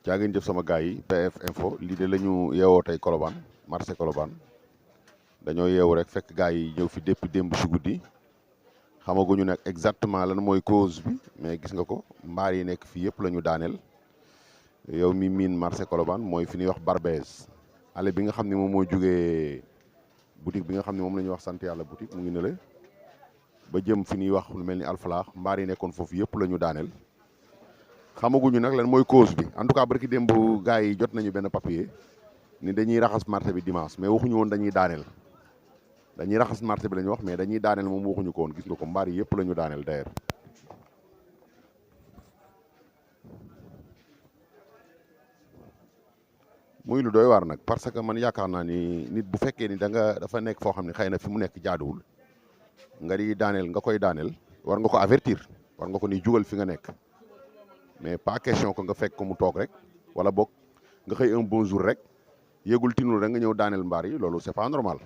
jaa ngeen jëf sama gars yi PF info lii de la ñu yeewoo tey Colobane marché Colobane dañoo yeewu rek fekk gars yi ñëw fi depuis démb si guddi xamaguñu nag exactement lan mooy cause bi mais gis nga ko mbaar yi nekk fii yëpp la ñu daaneel yow mi miin marché Colobane mooy fi ñuy wax Barbès ale bi nga xam ne moom moo jógee boutique bi nga xam ne moom la ñuy wax sant yàlla boutique mu ngi ne la ba jëm fi ñuy wax lu mel ni Alfalaax mbaar yi nekkoon foofu yëpp la ñu daaneel xamaguñu nag lan mooy cause bi en tout cas barki démb gars yi jot nañu benn papier ni dañuy raxas marché bi dimanche mais waxuñu woon dañuy daaneel dañuy raxas marché bi la ñu wax mais dañuy daaneel moom waxuñu ko woon gis nga ko mbaar yi yëpp la ñu daaneel d'ailleurs muy lu doy waar nag parce que man yaakaar naa ni nit bu fekkee ni dafa nekk foo xam ne xëy na fi mu nekk jaaduwul nga di daaneel nga koy daaneel war nga ko avertir war nga ko ni jugal fi nga nekk mais pas question ko nga fekk ko mu toog rek wala boog nga xëy un bon jour rek yëgul tinul rek nga ñëw daaneel mbaar yi loolu c'est pas normal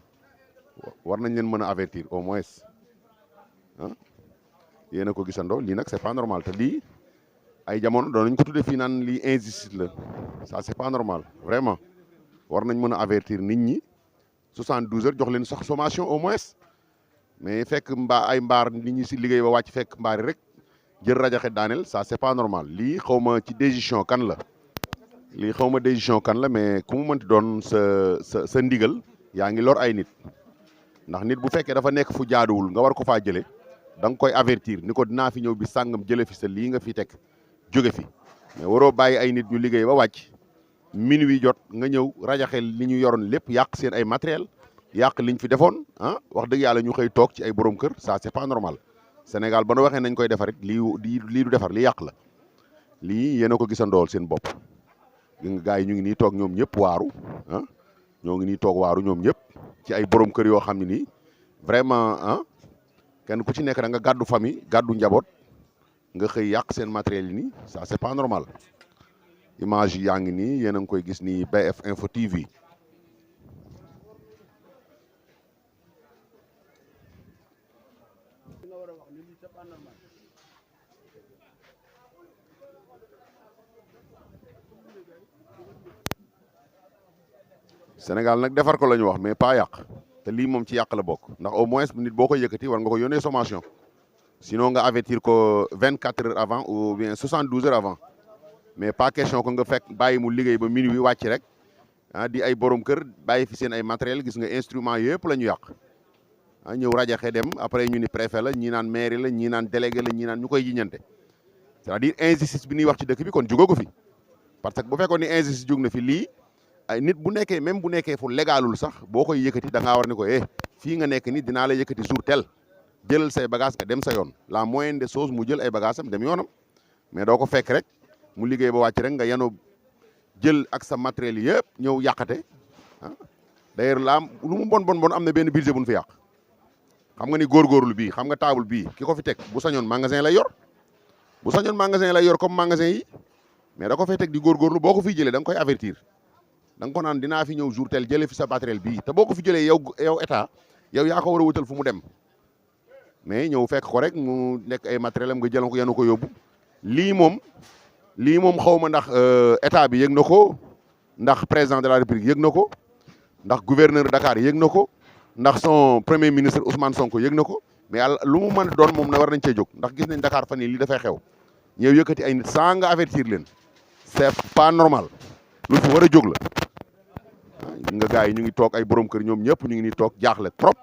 war nañ leen mën a avertir au moins ah yéen a ko gisandoo lii nag c'est pas normal te lii ay jamono doon nañ ko tuddee fii naan lii injustice la ça c'est pas normal vraiment war nañ mën a avertir nit ñi 72 heures jox leen sax sommation au moins mais fekk ay mbaar nit ñi si liggéey ba wàcc fekk mbaar yi rek jël rajaxe daaneel ça c'est pas normal lii xaw ma ci décision kan la lii xaw ma décision kan la mais ku mu mënti doon sa ndigal yaa ngi lor ay nit ndax nit bu fekkee dafa nekk fu jaaduwul nga war ko faa jëlee da nga koy avertir ni ko dinaa fi ñëw bi sàngam jële fi sa lii nga fi teg jóge fi mais waroo bàyyi ay nit ñu liggéey ba wàcc minuit jot nga ñëw rajaxe li ñu yoroon lépp yàq seen ay matériel yàq liñ fi defoon ah wax dëgg yàlla ñu xëy toog ci ay borom kër ça c'est pas normal Sénégal ba nu waxee nañ koy defar it lii du defar li yàq la lii yéen a ko gisandool seen bopp gars yi ñu ngi nii toog ñoom ñëpp waaru ah ñoo ngi nii toog waaru ñoom ñëpp ci ay borom kër yoo xam ne nii vraiment ah kenn ku ci nekk da nga gàddu famille gàddu njaboot nga xëy yàq seen matériel yi nii ça c'est pas normal image yi yaa ngi nii yéen a ngi koy gis nii BF Info TV. Sénégal nag defar ko la ñu wax mais pas yàq te lii moom ci yàq la bokk ndax au moins nit boo ko yëkkati war nga ko yónnee sommation sinon nga avertir ko 24 heures avant ou bien 72 heures avant mais pas question ko nga fekk bàyyi mu liggéey ba minuit wàcc rek ah di ay borom kër bàyyi fi seen ay matériel gis nga instrument yëpp la ñu yàq ah ñëw rajaxe dem après ñu ni préfet la ñii naan mairie la ñii naan délégué la ñii naan ñu koy jiñante c'est-à-dire injustice bi ñuy wax ci dëkk bi kon jugagu fi parce que bu fekkoon ni injustice jug na fi lii ay nit bu nekkee même bu nekkee fu légalul sax boo koy yëkkati da ngaa war ni ko fii nga nekk ni dinaa la yëkkati jour tel jëlal say bagage nga dem sa yoon la moyenne des choses mu jël ay bagage am dem yoonam mais doo ko fekk rek mu liggéey ba wàcc rek nga yanoo jël ak sa matériel yëpp ñëw yàqate ah d'ailleurs la lu mu bon am na benn budget bu ñu fi yàq xam nga ni góorgóorlu bii xam nga table bii ki ko fi teg bu sañoon magasin lay yor bu sañoon magasin lay yor comme magasin yi mais da ko fay teg di góorgóorlu boo ko fiy jëlee da nga koy avertir da nga ko naan dinaa fi ñëw jour tel jëlee fi sa matériel bii te boo ko fi jëlee yow état yow yaa ko war a wutal fu mu dem mais ñëw fekk ko rek mu nekk ay matériel am nga jël ko yenu ko yóbbu lii moom xaw ma ndax état bi yëg na ko ndax président de la république yëg na ko ndax gouverneur Dakar yëg na ko ndax son premier ministre Ousmane Sonko yëg na ko mais yàlla lu mu mën doon moom na war nañ cee jóg ndax gis nañ Dakar fan yii lii dafay xew ñëw yëkkati ay nit sans nga avertir leen c'est pas normal lu fi war a jóg la nga gars yi ñu ngi toog ay borom kër ñoom ñëpp ñu ngi nii toog jaaxle trop.